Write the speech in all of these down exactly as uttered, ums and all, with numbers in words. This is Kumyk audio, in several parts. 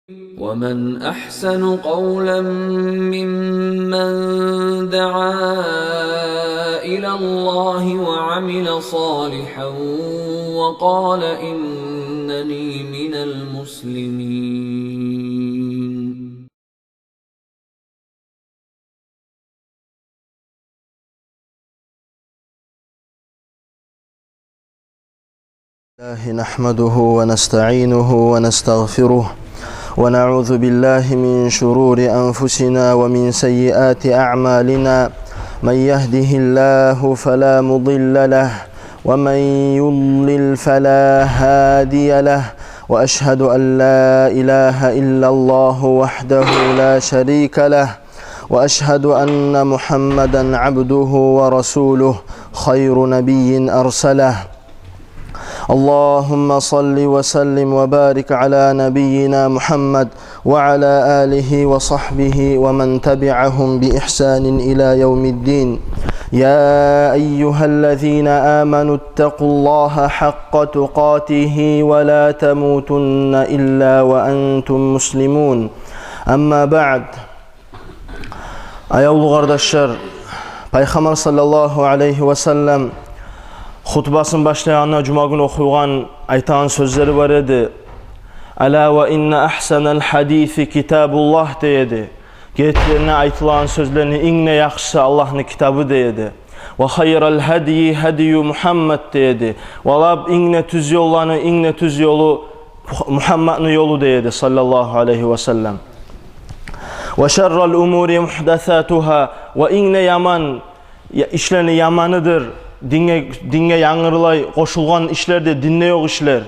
ومن أحسن قولا ممن دعا إلى الله وعمل صالحا وقال إنني من المسلمين. الله نحمده ونستعينه ونستغفره، ونعوذ بالله من شرور أنفسنا ومن سيئات أعمالنا. من يهده الله فلا مضل له، ومن يضلل فلا هادي له، وأشهد أن لا إله إلا الله وحده لا شريك له، وأشهد أن محمدا عبده ورسوله، خير نبي أرسله. اللهم صل وسلم وبارك على نبينا محمد وعلى آله وصحبه ومن تبعهم بإحسان إلى يوم الدين. يا أيها الذين آمنوا اتقوا الله حق تقاته ولا تموتن إلا وأنتم مسلمون. أما بعد. Аявлу къардашлар, Пайхаммар саллаллагьу алайгьи ва саллам хутбасын башлагъанда жума гюн охуйгъан, айтагъан сёзлери бар эди. «Ала ва инна ахсанал хадиси китабуллагь», — дей эди. Гертилей айтылагъан сёзлени инг де яхшысы Аллагьны китабы, дей эди. «Ва хайрал гьадйи гьадйу Мугьаммад», — дей эди. Ва лап инг де тюз ёлланы инг де тюз ёлу Мугьаммадны ёлу, дей эди, саллаллагьу алайгьи ва саллам. «Ва шаррал умури мугьдасатугьа», ва инг де яман я-, ишлени яманыдыр динге, динге янгырылай къошулгъан ишлер де, динде ёкъ ишлер.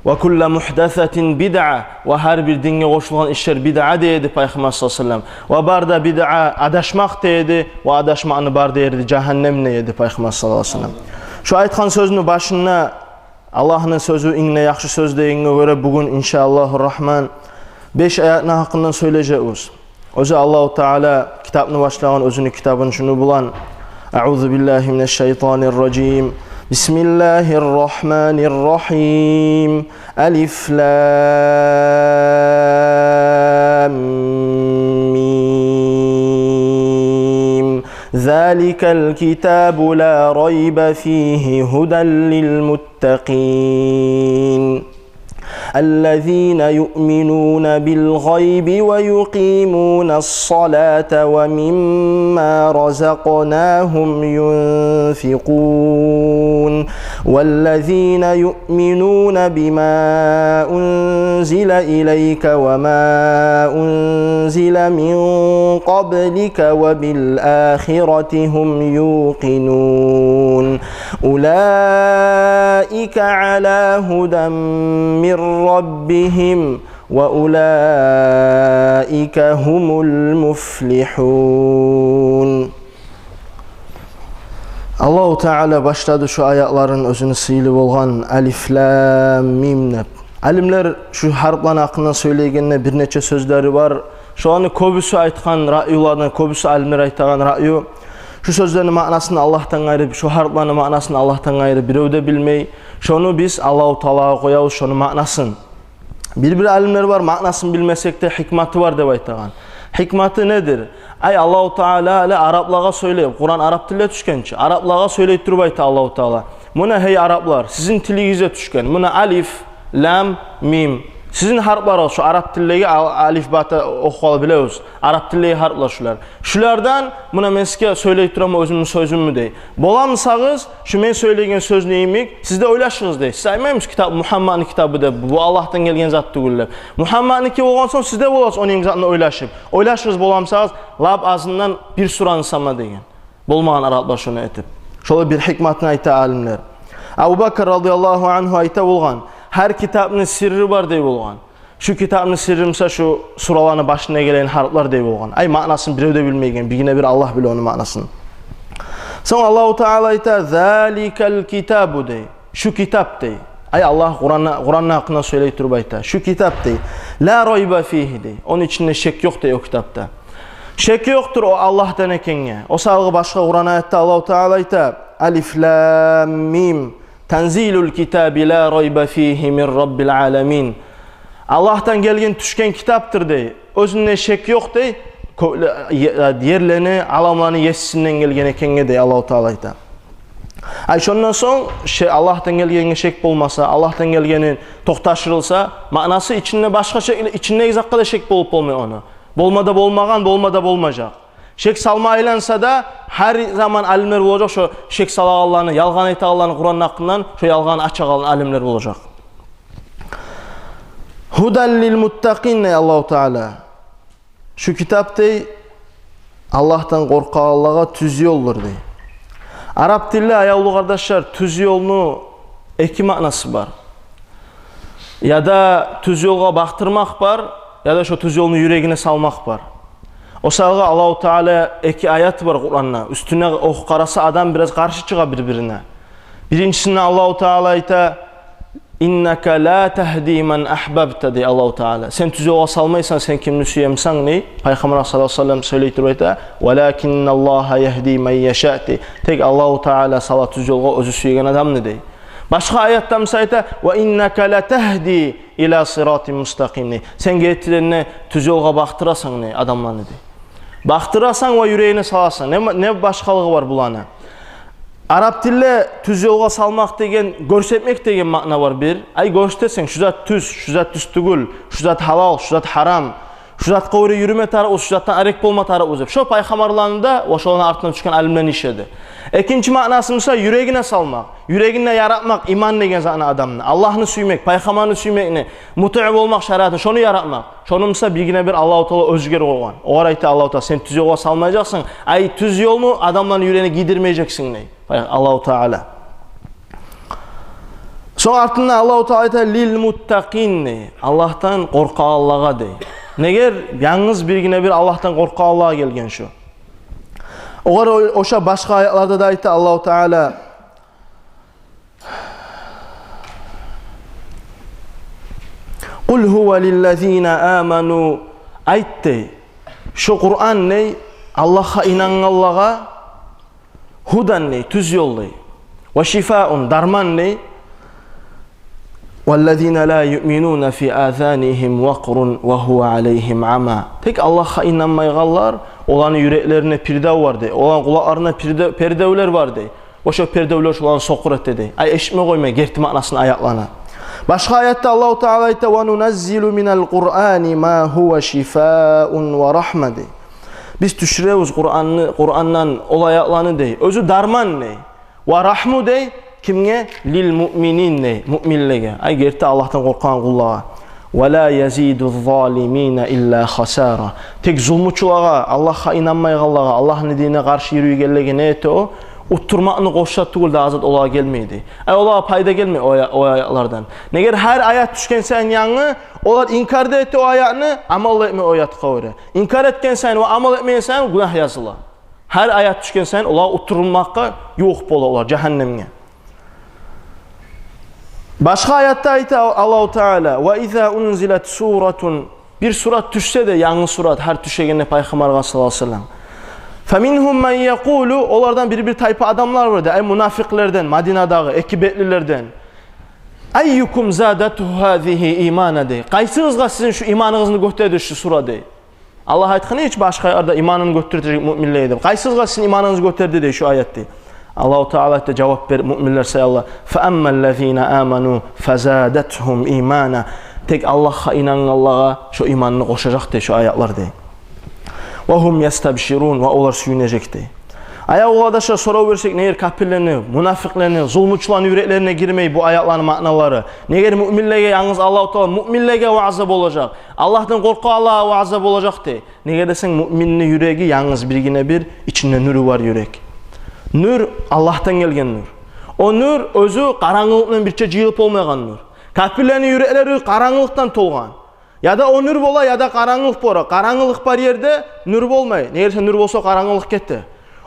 «Ва кулла мугьдасатин бидъа», ва гьар бир динге къошулгъан ишлер бидъа, дей эди Пайхаммар саллаллагьу алайгьи ва саллам. Ва бары да бидъа адашмакъ, дей эди, ва адашмакъны бары да ери жагьаннем, дей эди Пайхаммар саллаллагьу алайгьи ва саллам. Шо айтгъан сёзню башында Аллагьны сёзю инг де яхшы сёз дегенге гёре, бугюн, иншааллагьу рагьман, беш аятны гьакъындан сёйлежекбиз. Оьзю Аллагьу Таала китапны башлагъан оьзюню китабын шуну булан: أعوذ بالله من الشيطان الرجيم. بسم الله الرحمن الرحيم. ألف لام ميم. ذلك الكتاب لا ريب فيه هدى للمتقين. الذين يؤمنون بالغيب ويقيمون الصلاة ومما رزقناهم ينفقون. والذين يؤمنون بما أنزل إليك وما أنزل من قبلك وبالآخرة هم يوقنون. أولئك على هدى من ربهم وأولئك هم المفلحون. Аллагьу Таала башлады шу аятларын оьзюню сыйлы болгъан Алиф Лам Мим деп. Алимлер шу гьарпланы гьакъында сёйлейгенде бир нече сёзлери бар. Шоланы кёбюсю айтгъан раъюлардан, кёбюсю алимлер айтагъан раъю: шу сёзлени маънасын Аллагьдан къайры, шу гьарпланы маънасын Аллагьдан къайры бирев де билмей. Шону биз Аллагьу Таалагъа къоябыз, шону маънасын. Бир-бир алимлер бар, маънасын билмесек де, гьикматы бар деп айтагъан. Гьикматы недир? Ай, Аллагьу Таала гьали араплагъа сёйлей, Къуран арап тилде тюшген чи. Араплагъа сёйлей туруп айта Аллагьу Таала: «Муна, гьей араплар, сизин тилигизге тюшген, муна, алиф, лам, мим. Сизин гьарпларыгъыз, шу арап тилдеги ал-, алифбета охуп билебиз. Арап тилдеги гьарплар шулар. Шулардан, муна, мен сизге сёйлей тураман оьзюмню сёзюмню, — дей. — Боламысагъыз, шу мен сёйлейген сёзню йимик, сиз де ойлашыгъыз, — дей. — Сиз айтмаймысыз, китап Мугьаммадны китабы деп, бу Аллагьдан гелген зат тюгюл деп. Мугьаммадныки болгъан сонг, сиз де боласыз ону йимик затны ойлашып. Ойлашыгъыз, боламысагъыз, лап азындан бир сураны сама», — деген. Болмагъан араплар шону этип. Шолай бир гьикматын айта алимлер. Абу Бакр радияллагьу ангьу айта болгъан: «Гьар китапны сирри бар, — дей болгъан. — Шу китапны сирри буса шу сураланы башында гелеген гьарплар, — дей болгъан. — Ай, маънасын бирев де билмейген, биргине-бир Аллагь биле ону маънасын». Сонг Аллагьу Таала айта: «Заликал китабу», — дей. «Шу китап», — дей. Ай, Аллагь Къуранны, Къуранны гьакъында сёйлей туруп айта. «Шу китап, — дей. — Ла райба фигьи», — дей. «Ону ичинде шек ёкъ, — дей, — о китапда. Шек ёкъдур о Аллагьдан экенге». О саялы башгъа Къуран аятда Аллагьу Таала айта: «Алиф лам мим. Танзилул китаби ла райба фигьи мин раббил аламин». Аллагьдан гелген, тюшген китапдыр дей. Оьзюнде шек ёкъ дей. Кёкле-, е-, ерлени, аламланы есисинден гелген экенге дей, Аллагьу Таала айта. Ай, шондан сонг ше-, Аллагьдан гелгенге шек болмаса, Аллагьдан гелгени токъташдырылса, маънасы ичинде башгъа шек, ичиндеги затгъа да шек болуп болмай ону. Болма да болмагъан, болма да болмажакъ. Шек салма айланса да, гьар заман алимлер болажакъ, шо шек салагъанланы, ялгъан айтагъанланы Къуранны гьакъындан, шо ялгъанны ачагъан алимлер болажакъ. «Гьудан лил муттакъин», дей Аллагьу Таала. Шу китап, дей, Аллагьдан къоркъагъанлагъа тюз ёлдур, дей. Арап тилде, аявлу къардашлар, тюз ёлну эки маънасы бар. Яда тюз ёлгъа бакътырмакъ бар, яда шо тюз ёлну юрегине салмакъ бар. О саялы Аллагьу Таала эки аят бар Къуранда. Уьстюне охуп къараса, адам бираз къаршы чыгъа бир-бирине. Биринчисинде Аллагьу Таала айта: «Иннака ла тагьди ман агьбабта», дей Аллагьу Таала. «Сен тюз ёлгъа салмайсан сен кимни сюемсанг», дей. Пайхаммар саллаллагьу алайгьи ва саллам сёйлей туруп айта: «Валакинналлагьа ягьди ман яшаъ», дей. Тек Аллагьу Таала сала тюз ёлгъа оьзю сюеген адамны, дей. Башгъа аятда буса айта: «Ва иннака ла тагьди ила сиратин мустакъим», дей. «Сен гертиден де тюз ёлгъа бакътырасан», дей, адамланы, дей. Бакътырасан ва юрегине саласан. Не, не башгъалыгъы бар буланы? Арап тилде тюз ёлгъа салмакъ деген, гёрсетмек деген маъна бар бир. Ай, гёрсетесен, шу зат тюз, шу зат тюз тюгюл, шу зат гьалал, шу зат гьарам, шу затгъа гёре юрюме тарыкъбыз, шу затдан арек болма тарыкъбыз деп. Шо пайхаммарланы да, ва шоланы артындан тюшген алимлени иши эди. Экинчи маънасы буса юрегине салмакъ, юрегинде яратмакъ иман деген затны адамны, Аллагьны сюймек, пайхаммарны сюймекни, мутиъ болмакъ шариатны, шону яратмакъ. Шону буса биргине бир Аллагьу Таала оьзю гери къойгъан. Огъар айта Аллагьу Таала: «Сен тюз ёлгъа салмажакъсан, ай, тюз ёлну адамланы юрегине гийдирмежексен», дей Аллагьу Таала. Сонг артында Аллагьу Таала айта: «Лил муттакъин», дей. Аллагьдан къоркъагъанлагъа, дей. Негер янгыз биргине бир Аллагьдан къоркъагъанлагъа гелген шу. Огъар о-, оша башгъа аятларда да айта Аллагьу Таала: «Къул гьува лиллазина аману», айт, дей, шу Къуран, дей, Аллагьгъа инангъанлагъа гьудан, дей, тюз ёл, дей, ва шифаун, дарман, дей, «Валлазина ла юъминуна фи азанигьим вакърун ва гьува алайгьим ама». Тек Аллагьгъа инанмайгъанлар, оланы юреклерине пирдев бар, дей. Оланы къулакъларына пирде-, пердевлер бар, дей. Ошо пердевлер шоланы сокъур эте, дей. Ай, эшитме къоймай герти маънасын аятланы. Башгъа аятда Аллагьу Таала айта: «Ва нуназзилу минал Къурани ма гьува шифаун ва рагьма», дей. Биз тюшюребиз Къуранны, Къурандан ол аятланы, дей. Оьзю дарман, дей. Ва рагьму, дей, кимге? Лил муъминин, дей, муъминлеге. Ай, герти Аллагьдан къоркъагъан къуллагъа. Ва ла язиду залимина илла хасара. Тек зулмучулагъа, Аллагьгъа инанмайгъанлагъа, Аллагьны динине къаршы юрюйгенлеге не эте о? Уттурмакъны къошса тюгюл дагъы зат олагъа гелмейди. Ай, олагъа пайда гелмей о ая-, о аятлардан. Негер гьар аят тюшген сайын янгы, олар инкар да эте о аятны, амал да этмей о аятгъа гёре. Инкар этген сайын ва амал этмеген сайын гюнагь языла. Гьар аят тюшген сайын олагъа уттурулмакъгъа ювукъ бола олар жагьаннемге. Башгъа аятда айта Аллагьу Таала: «Ва иза унзилат суратун», бир сурат тюшсе де, янгы сурат, гьар тюшегенде Пайхаммаргъа саллаллагьу алайгьи ва саллам. «Фаминхум ман якъулу», олардан бир-бир тайпа адамлар бар, дей, ай, мунафикълерден, Мадинадагъы эки бетлилерден. «Айюкум задатгьу гьазигьи имана», дей. Къайсыгъызгъа сизин шу иманыгъызны гётерди шу сура, дей. Аллагь айтгъан эч башгъа аятда иманын гётертежек муъминлеге деп. Къайсыгъызгъа сизин иманыгъызны гётерди, дей, шу аят, дей. Аллагьу Таала айта жавап берип муъминлер саялы: «Фа аммаллазина аману фа задатгьум имана». Тек Аллагьгъа инангъанлагъа шо иманны къошажакъ, дей, шо аятлар, дей. «Ва гьум ястабширун», ва олар сююнежек, дей. Аявлу къардашлар, сорав берсек, негер капирлени, мунафикълени, зулмучуланы юреклерине гирмей бу аятланы маъналары? Негер муъминлеге янгыз Аллагьу Таала муъминлеге ваъза болажакъ, Аллагьдан къоркъагъанлагъа ваъза болажакъ, дей. Неге десенг, муъминни юреги янгыз биргине бир ичинде нюрю бар юрек. Нюр Аллагьдан гелген нюр. О нюр оьзю къарангылыкъдан бирче жыйылып болмайгъан нюр. Капирлени юреклери къарангылыкъдан толгъан. Яда о нюр бола, яда къарангылыкъ бола. Къарангылыкъ бар ерде нюр болмай. Неге десенг, нюр болса, къарангылыкъ гете.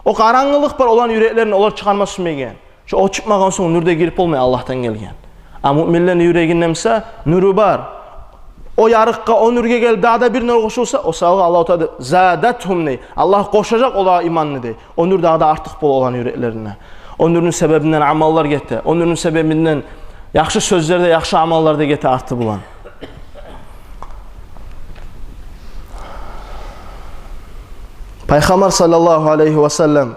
О къарангылыкъ бар оланы юреклеринде, олар чыгъарма сюймейген. Шо о чыкъмагъан сонг нюр де гирип болмай Аллагьдан гелген. А муъминлени юрегинде буса нюрю бар. О ярыкъгъа, о нюрге гелип дагъы да бир нюр къошулса, о саялы Аллагьу Таала задатгьум, дей. Аллагь къошажакъ олагъа иманны, дей. О нюр дагъы да артыкъ бола оланы юреклерине. О нюрню себебинден амаллар гете. О нюрню себебинден яхшы сёзлер де, яхшы амаллар да гете арты булан. Пайхаммар саллаллагьу алайгьи ва саллам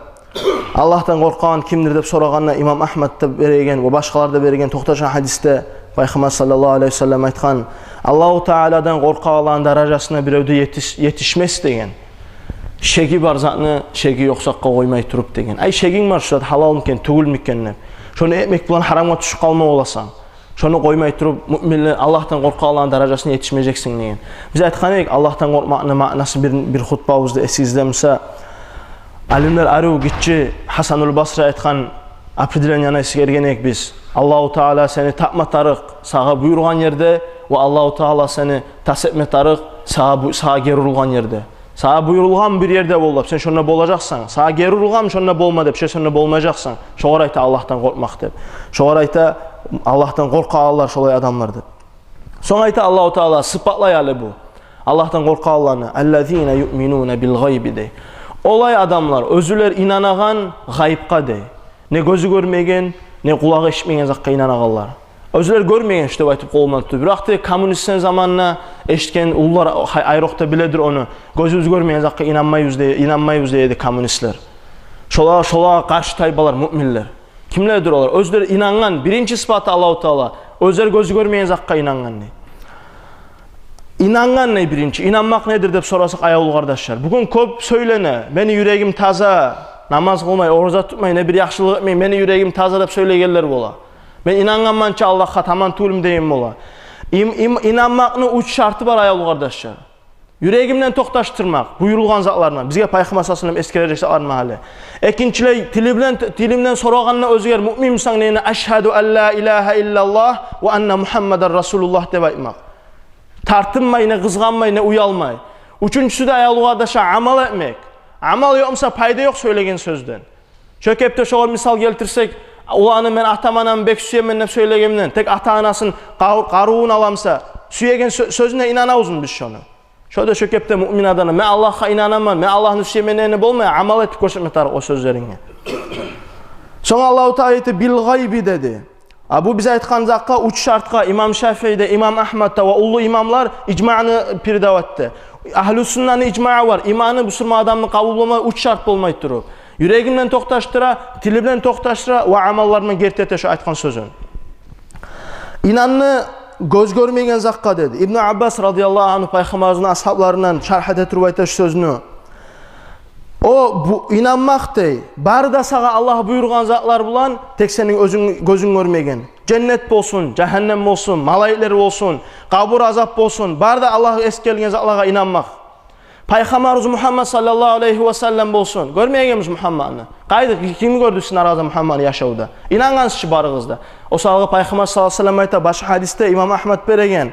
Аллагьдан къоркъагъан кимдир деп сорагъанда, имам Агьмад да береген ва башгъалар да береген токъташгъан гьадисде Пайхаммар саллаллагьу алайгьи ва саллам айтгъан: «Аллагьу Тааладан къоркъагъанланы даражасына бирев де етиш-, етишмес», — деген. Шеги бар затны шеги ёкъ затгъа къоймай туруп деген. Ай, шегинг бар, шу зат гьалалмы экен, тюгюлмю экен деп. Шону этмек булан гьарамгъа тюшюп къалма боласан. Шону къоймай туруп, муъминлер, Аллагьдан къоркъагъанланы даражасына етишмежексен деген. Биз айтгъан эдик, Аллагьдан къоркъмакъны маънасы бир, бир хутбабызда, эсигизде буса, алимлер арив гиччи Гьасанул Басри айтгъан определенияны эсгерген эдик биз. Аллагьу Таала сени тапма тарыкъ сагъа буюргъан ерде, ва Аллагьу Таала сени тас этме тарыкъ сагъа бу-, сагъа гери урулгъан ерде. Сагъа буюрулгъан бир ерде бол деп, сен шонда болажакъсан. Сагъа гери урулгъан, шонда болма деп, сен шонда болмажакъсан. Шогъар айта Аллагьдан къоркъмакъ деп. Шогъар айта Аллагьдан къоркъагъанлар шолай адамлар деп. Сонг айта Аллагьу Таала, сыпатлай гьали бу Аллагьдан къоркъагъанланы: «Аллазина юъминуна бил гъайби», — дей. Олай адамлар, оьзлер инанагъан гъайыпгъа, дей. Не гёзю гёрмеген, не къулагъы эшитмеген затгъа инанагъанлар. Оьзлер гёрмеген шу деп айтып къолумдан тутуп. Бирокъ да коммунистден заманына эшитген уллулар ай-, айрокъда биледир ону. Гёзюбюз гёрмеген затгъа инанмайбыз дей, инанмайбыз дей эди коммунистлер. Шолагъа, шолагъа къаршы тайпалар, муъминлер. Кимлердир олар? Оьзлер инангъан, биринчи сыпаты Аллагьу Таала. Оьзлер гёзю гёрмеген затгъа инангъан дей. Инангъан не биринчи? Инанмакъ недир деп сорасакъ, аявлу къардашлар. Бугюн кёп сёйлене: «Мени юрегим таза, намаз къылмай, ораза тутмай, не бир яхшылыкъ этмей, мени юрегим таза», — деп сёйлейгенлер бола. «Мен инангъанман чы Аллагьгъа, таман тюгюлмю?» — деген бола. Им-, им-, инанмакъны уьч шарты бар, аявлу къардашлар. Юрегимден токъташдырмакъ буюрулгъан затларына, бизге Пайхаммар саллаллагьу алайгьи ва саллам эсгережек затларына гьали. Экинчилей, тилимден, тилимден сорагъанда оьзгер: «Муъминмисен?» — дегенде, «Ашгьаду ан ла илагьа иллаллагь ва анна Мугьаммадан расулуллагь», — деп айтмакъ. Тартынмай, не къызгъанмай, не уялмай. Уьчюнчюсю де, аявлу къардашлар, амал этмек. Амал ёкъ буса, пайда ёкъ сёйлеген сёзден. Шо кепде шогъар мисал гелтирсек, уланы «мен атам-анамны бек сюемен» деп сёйлегенден, тек ата-анасын къар-, къарувун аламса, сюеген сё-, сёзюне инанабызмы биз шону? Шо да шо кепде муъмин адамны: «Мен Аллагьгъа инанаман, мен Аллагьны сюемен» дегени болмай, амал этип гёрсетме тарыкъ о сёзлеринге. Сонг Аллагьу Таала айта: «Бил гъайби», — деди. А бу биз айтгъан затгъа, уьч шартгъа имам Шафии де, имам Агьмад да ва уллу имамлар ижманы передавать эте. Агьлу суннаны ижмагьы бар: иманы бусурман адамны къабул болма уьч шарт болмай туруп. Юрегинден токъташдыра, тили булан токъташдыра ва амалларындан герти эте шо айтгъан сёзюн. Инанды гёз гёрмейген затгъа, деди. Ибну Аббас радияллагьу ангьу, Пайхаммарыбызны асгьабларындан, шаргь эте туруп айта шо сёзню. О, бу инанмакъ, дей, бары да сагъа Аллагь буюргъан затлар булан, тек сени оьзюнг, гёзюнг гёрмейген. Женнет болсун, жагьаннам болсун, малайиклер болсун, къабур азап болсун, бары да Аллагь эсгерилген затлагъа инанмакъ. Пайхаммарыбыз Мугьаммад саллаллагьу алайгьи ва саллам болсун. Гёрмегенбиз Мугьаммадны. Къайда, ким гёрдю сизин арагъызда Мугьаммадны яшавда? Инангъансыз чы барыгъыз да. О саялы Пайхаммар саллаллагьу алайгьи ва саллам айта, башгъа гьадисде имам Агьмад береген: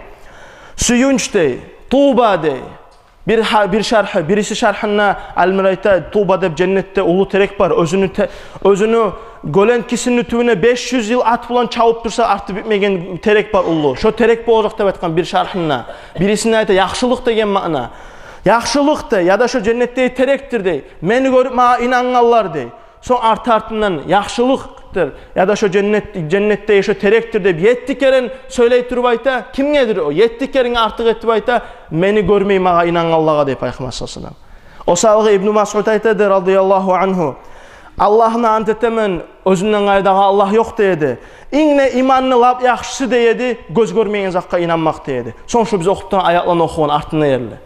сююнч, дей, туба, дей. Бир гьа-, бир шаргьы, бириси шаргьында алимлер айта, туба деп женнетде уллу терек бар. Оьзюню те-, оьзюню гёленкесини тюбюне беш юз йыл ат булан чабып турса, арты битмеген терек бар уллу. Шо терек болажакъ деп айтгъан бир шаргьында. Бирисинде айта, яхшылыкъ деген маъна. Яхшылыкъ, дей, яда шо женнетдеги терекдир, дей. Мени гёрюп магъа инангъанлар, дей. Сонг арты-артындан яхшылыкъдыр, яда шо женнет, женнетдеги шо терекдир деп етти керен сёйлей туруп айта. Кимгедир о? Етти керенге артыкъ этип айта: мени гёрмей магъа инангъанлагъа, дей Пайхаммар саллаллагьу алайгьи ва саллам. О саялы Ибну Масъуд айта, дей, радияллагьу ангьу: Аллагьны ант этемен, оьзюнден къайры дагъы Аллагь ёкъ, дей эди. Инг де иманны лап яхшысы, дей эди, гёз гёрмейген затгъа инанмакъ, дей эди. Сонг шо биз охуп тургъан аятланы охугъан артында ерли.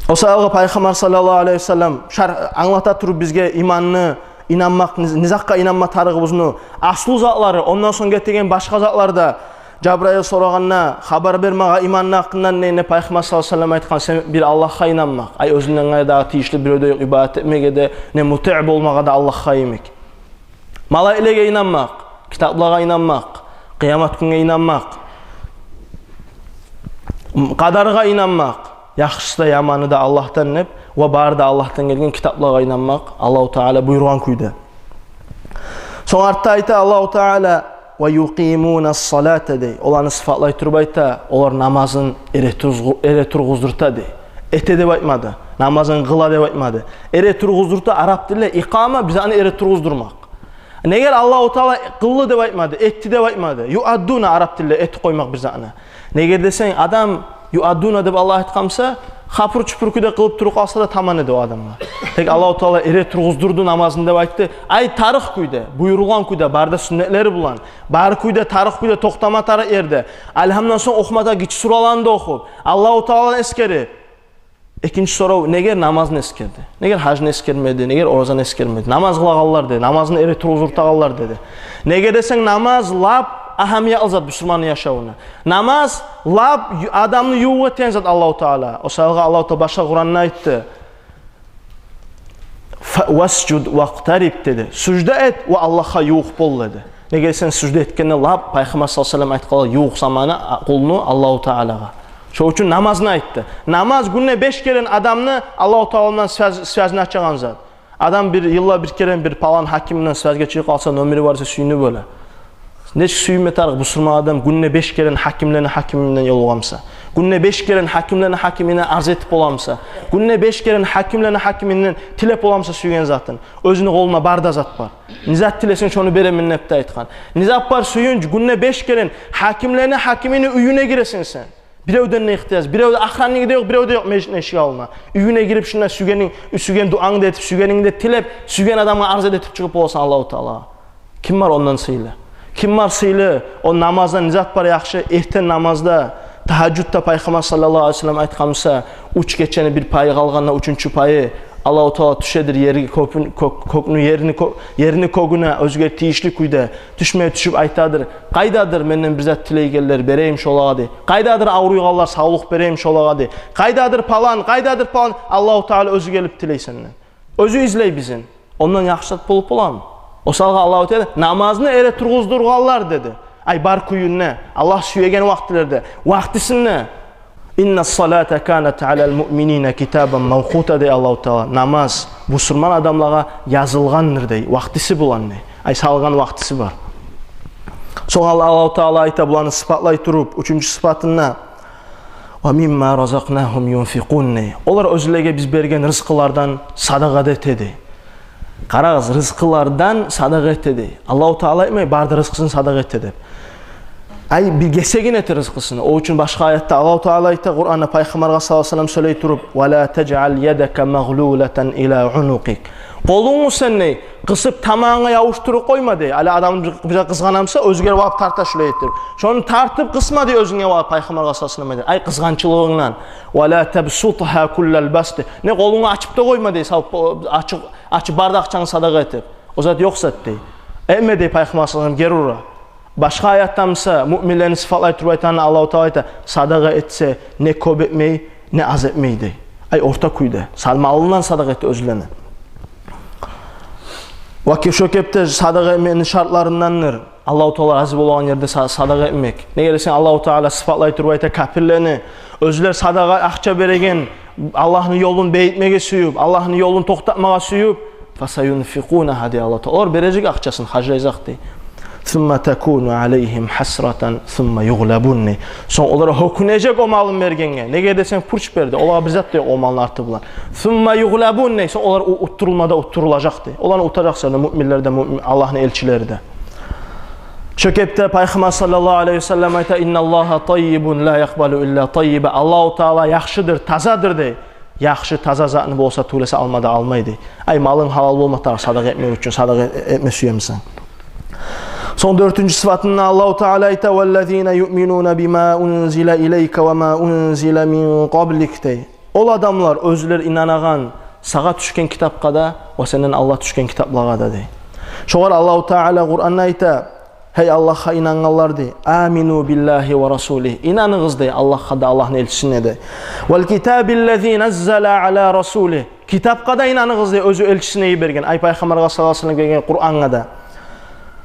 О саялы Пайхаммар саллаллагьу алайгьи ва саллам шар-, англата туруп бизге иманны, инанмакъ, не, не затгъа инанма тарыгъыбызны, аслу затлары, ондан сонг гетеген башгъа затлар да. Жабрайыл сорагъанда, хабар бер магъа иманны гьакъындан, не, не Пайхаммар саллаллагьу алайгьи ва саллам айтгъан: сен бир Аллагьгъа инанмакъ. Ай, оьзюнден къайры дагъы тийишли биревде ёкъ ибадат этмеге де, не мутиъ болмагъа да Аллагьгъа йимик. Малайиклеге инанмакъ, китаплагъа инанмакъ, къыямат гюнге инанмакъ, къадаргъа инанмакъ, яхшысы да, яманы да Аллагьдан деп, ва бары да Аллагьдан гелген китаплагъа инанмакъ, Аллагьу Таала буюргъан кюйде. Сонг артда айта Аллагьу Таала: «Ва юкъимуна ссалата», — дей. Оланы сыфатлай туруп айта, олар намазын эре тургъуз-, эре тургъуздурта, дей. Эте деп айтмады, намазын къыла деп айтмады. Эре тургъуздурта, арап тилде икъама, бир затны эре тургъуздурмакъ. Негер Аллагьу Таала къылды деп айтмады, этди деп айтмады. Юаддуна, арап тилде этип къоймакъ бир затны. Неге десенг, адам Юаддуна деп Аллагь айтгъан буса, хапур-чупур кюйде къылып туруп къалса да таман эди о адамгъа. Тек Аллагьу Таала эре тургъуздурду намазын деп айтды. Ай, тарыкъ кюйде, буюрулгъан кюйде, бары да сюннетлери булан, бары кюйде, тарыкъ кюйде токътама тарыкъ ерде. Альгьамдан сонг охума да гиччи сураланы да охуп, Аллагьу Тааланы эсгерип. Экинчи сорав, негер намазны эсгерди? Негер гьажны эсгермеди? Негер оразаны эсгермеди? Намаз къылагъанлар деди, намазны эре тургъуздурагъанлар деди. Неге десенг, намаз лап агьамиятлы зат бусурманны яшавуна. Намаз лап ю-, адамны ювукъ этеген зат Аллагьу Таала. О саялы Аллагьу Таала башгъа Къуранда айтды: «Фа-, васжуд вакътариб», — деди. Сужда эт ва Аллагьгъа ювукъ бол, деди. Неге десенг, сужда этгенде лап Пайхаммар саллаллагьу алайгьи ва саллам айтгъанлай ювукъ заманы а-, къулну Аллагьу Тааллагъа. Шо учун намазны айтды. Намаз гюнде беш керен адамны Аллагьу Таала булан связь, связьын ачагъан зат. Адам бир йылда бир керен бир палан гьаким булан связьге чыгъып къалса, номери бар эсе, сююнюп оьле. Нечик сююнме тарыкъ бусурман адам гюнде беш керен гьакимлени гьакими булан ёлугъа буса? Гюнде беш керен гьакимлени гьакимине арз этип бола буса? Гюнде беш керен гьакимлени гьакиминден тилеп бола буса сюйген затын? Оьзюню къолунда бары да зат бар. Не зат тилесенг, шону беремен деп де айтгъан. Не зат бар сююнч, гюнде беш керен гьакимлени гьакимини уьюне гиресен сен. Биревден де ихтияж, биревде охранниги де ёкъ, биревде ёкъ межитни эшик алдына. Уьюне гирип, шунда сюйгенинг, сюйген дуангны да этип, сюйгенингни де тилеп, сюйген адамгъа арз этип чыгъып боласан Аллагьу Таалагъа. Ким бар ондан сыйлы? Ким бар сыйлы? О намазда не зат бар яхшы? Эртен намазда, тагьажжудда Пайхаммар саллаллагьу алайгьи ва саллам айтгъан буса, уьч гечени бир пайы къалгъанда, уьчюнчю пайы Аллагьу Таала тюшедир ерге, кёпюн-, кё-, кёкню, ерни кё-, ерни кёгюне оьзюне тийишли кюйде. Тюшме тюшюп айтадыр: «Къайдадыр менден бир зат тилейгенлер, берейим шолагъа», — дей. «Къайдадыр авруйгъанлар, савлукъ берейим шолагъа», — дей. «Къайдадыр палан, къайдадыр палан?» Аллагьу Таала оьзю гелип тилей сенден. Оьзю излей бизин. Ондан яхшы зат болуп боламы? О саялы Аллагьу Таала намазны эре тургъуздурагъанлар деди. Ай, бар кюйюнде, Аллагь сюеген вакътилерде, вакътисинде. «Инна салата канат алал муъминина китабан мавкъута», — дей Аллагьу Таала. Намаз бусурман адамлагъа язылгъандыр, дей, вакътиси булан, дей. Ай, салгъан вакътиси бар. Сонг Аллагьу Таала айта, буланы сыпатлай туруп, уьчюнчю сыпатында: «Ва мимма разакънагьум юнфикъун», — дей. Олар оьзлеге биз берген рызкъылардан садагъа да этеди. Къарагъыз, рызкъылардан садагъа этеди. Аллагьу Таала айтмай бары да рызкъысын садагъа эте деп. Ай, бир гесегин эте рызкъысын. О учун башгъа аятда Аллагьу Таала айта Къуранда Пайхаммаргъа саллаллагьу алайгьи ва саллам сёйлей туруп: «Ва ла тажъал ядака магълулатан ила унукъик». Къолунгну сен, дей, къысып тамагъынга ябушдуруп къойма, дей. Гьали адам бир, бир къызгъана буса, оьзюне багъып тарта шулай этип. Шону тартып къысма, дей, оьзюнге багъып, Пайхаммаргъа саллаллагьу алайгьи ва саллам айта. Ай, къызгъанчылыгъынгдан. «Ва ла табсутгьа куллал басти». Не къолунгну ачып да къойма, дей, салып ачыкъ Ачып бары да акъчангны садагъа этип, о зат ёкъ зат, дей. Этме, дей Пайхаммар саллаллагьу алайгьи ва саллам, гери ура. Башгъа аятда буса муъминлени сыпатлай туруп айтагъанда Аллагьу Таала айта: «Садагъа этсе, не кёп этмей, не аз этмей», — дей. Ай, орта кюйде. Са-, малындан садагъа эте оьзлени. Ва ки-, шо кепде садагъа этмекни шартларындандыр Аллагьу Таала рази болагъан ерде са-, садагъа этмек. Неге десенг, Аллагьу Таала сыпатлай туруп айта капирлени, оьзлер садагъа акъча береген, Аллагьны ёлун бегитмеге сююп, Аллагьны ёлун токътатмагъа сююп, «фасаюнфикъунагьа», — дей Аллагьу Таала. Олар бережек акъчасын, харжлажакъ, дей. «Сумма такуну алайгьим гьасратан сумма югълабун», — дей. Сонг олар гьёкюнежек о малын бергенге. Неге десенг, пуч берди. Олагъа бир зат да ёкъ о малны арты булан. «Сумма югълабун», — дей. Сонг олар у-, уттурулма да уттурулажакъ, дей. Оланы утажакъ сени муъминлер де, муъмин, Аллагьны элчилери де. Шо кепде Пайхаммар саллаллагьу алайгьи ва саллам айта: «Инналлагьа таййибун ла якъбалу илла таййиба». Аллагьу Таала яхшыдыр, тазадыр, дей. Яхшы, таза затны болса тюгюл эсе алма да алмай, дей. Ай, малынг гьалал болма тарыкъ садагъа этмек учун, садагъа э-, этме сюе бусанг. Сонг дёртюнчю сыпатында Аллагьу Таала айта: «Валлазина юъминуна бима унзила илайка ва ма унзила мин къаблик», — дей. Ол адамлар, оьзлер инанагъан сагъа тюшген китапгъа да ва сенден алда тюшген китаплагъа да, дей. Шогъар Аллагьу Таала Къуранда айта: «Гьей Аллагьгъа инангъанлар, — дей, — амину биллагьи ва расулигьи». Инаныгъыз, дей, Аллагьгъа да, Аллагьны элчисине де. «Вал китабиллази наззала ала расулигьи». Китапгъа да инаныгъыз, дей, оьзю элчисине йиберген, ай, Пайхаммаргъа саллаллагьу алайгьи ва саллам гелген Къурангъа да.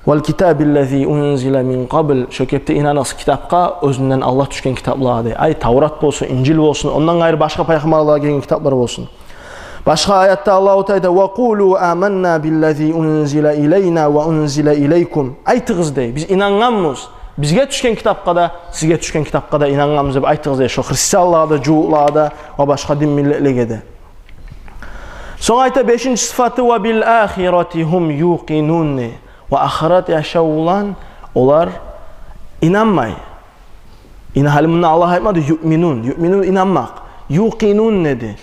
«Вал китабиллази унзила мин къабл». Шо кепде инаныгъыз китапгъа, оьзюнден алда тюшген китапларгъа, дей. Ай, Таврат болсун, Инжил болсун, ондан къайры башгъа пайхаммарларгъа гелген китаплар болсун. Башгъа аятда Аллагьу Таала айта: «Ва къулу аманна биллази унзила илайна ва унзила илайкум». Айтыгъыз, дей, биз инангъанбыз бизге тюшген китапгъа да, сизге тюшген китапгъа да инангъанбыз деп айтыгъыз, дей, шо христианлагъа да, жугьутлагъа да ва башгъа дин миллетлеге де. Сонг айта, бешинчи сыфаты: «Ва бил ахирати гьум юкъинун», дей. Ва ахырат яшав булан олар инанмай. Ина-, гьали мунда Аллагь айтмады «юъминун». «Юъминун» — инанмакъ. «Юкъинун» деди.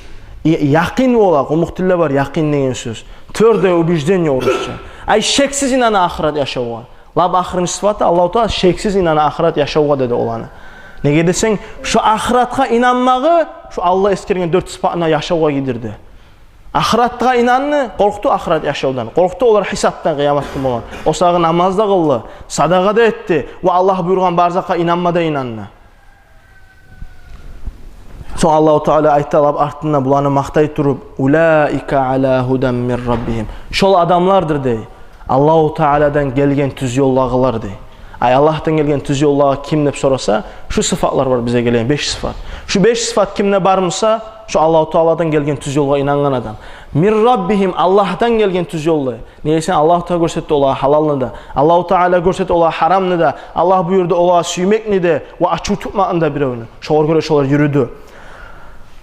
И-, якъин бола, къумукъ тилде бар якъин деген сёз. Твёрдое убеждение орусча. Ай, шексиз инана ахырат яшавгъа. Лап ахырынчы сыфаты, Аллагьу Таала шексиз инана ахырат яшавгъа деди оланы. Неге десенг, шо ахыратгъа инанмагъы шо Аллагь эсгерген дёрт сыфатына яшавгъа гийирди. Ахыратгъа инанды, къоркъду ахырат яшавдан, къоркъду олар гьисапдан, къыямат гюн болгъан. О сагъы намаз да къылды, садагъа да этди ва Аллагь буюргъан бар затгъа инанма да инанды. Сонг Аллагьу Таала айта лап артында буланы макътай туруп: «Улаика аля гьудан мир раббигьим». Шол адамлардыр, дей, Аллагьу Тааладан гелген тюз ёлдагъылар, дей. Ай, Аллагьдан гелген тюз ёлдагъы ким деп сораса, шу сыфатлар бар бизге гелген, беш сыфат. Шу беш сыфат кимде бар буса, шу Аллагьу Тааладан гелген тюз ёлгъа инангъан адам. Мир раббигьим, Аллагьдан гелген тюз ёлда. Неге десенг, Аллагьу Таала гёрсетди олагъа гьалалны да, Аллагьу Таала гёрсетди олагъа гьарамны да, Аллагь буюрду олагъа сюймекни де ва ачув тутмакъны да биревню. Шогъар гёре шолар юрюдю.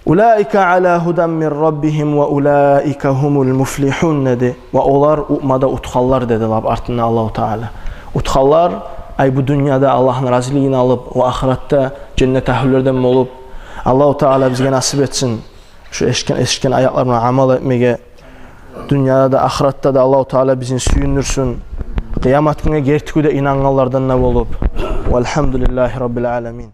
«Улаика аля гьудан мир раббигьим ва улаика гьумул муфлигьун», — деди. Ва олар упмада утгъанлар, деди лап артында Аллагьу Таала. Утгъанлар, ай, бу дюньяда Аллагьны разилигин алып, ва ахыратда женнет агьлюлерден болуп. Аллагьу Таала бизге насип этсин шу эшитген, эшитген аятлар булан амал этмеге. Дюньяда да, ахыратда да Аллагьу Таала бизин сююндюрсюн. Къыямат гюнге герти кюйде инангъанлардан да болуп. Валгьамдулиллагьи раббил аламин.